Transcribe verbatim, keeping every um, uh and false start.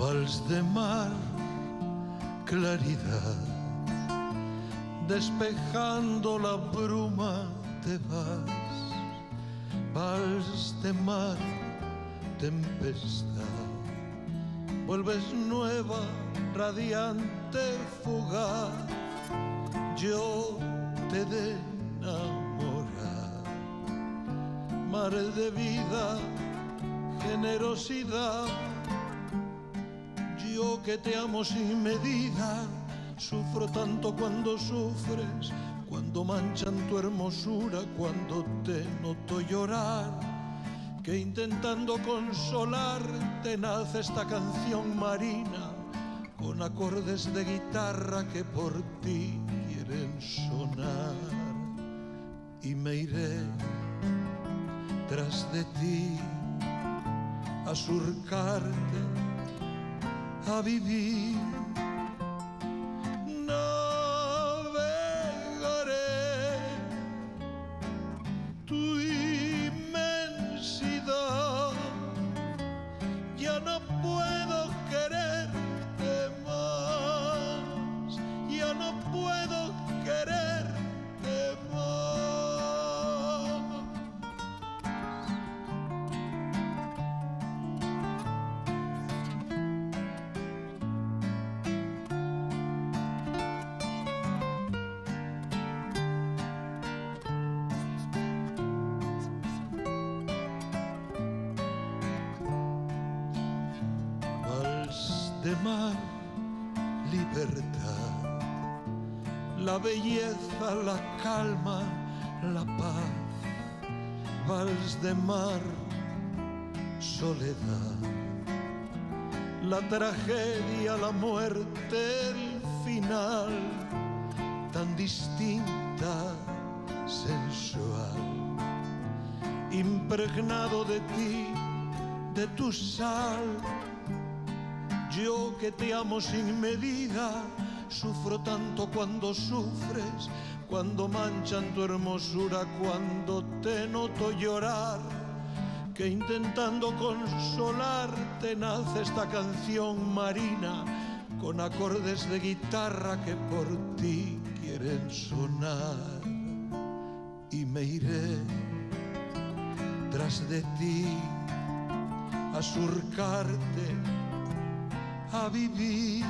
Vals de mar, claridá, despejando la bruma te vas. Vals de mar, tempestá, vuelves nueva, radiante, fugaz. Yo te de enamorar, mar de vida, generosidad. Yo que te amo sin medida, sufro tanto cuando sufres, cuando manchan tu hermosura, cuando te noto llorar, que intentando consolarte nace esta canción marina, con acordes de guitarra que por ti quieren sonar. Y me iré tras de ti a surcarte, a vivir. Navegaré tu inmensidad. Ya no puedo quererte más, ya no puedo quererte más. Vals de mar, libertad, la belleza, la calma, la paz. Vals de mar, soledad, la tragedia, la muerte, el final, tan distinta, sensual, impregnado de ti, de tu sal. Yo que te amo sin medida, sufro tanto cuando sufres, cuando manchan tu hermosura, cuando te noto llorar, que intentando consolarte nace esta canción marina, con acordes de guitarra que por ti quieren sonar. Y me iré tras de ti a surcarte, a vivir.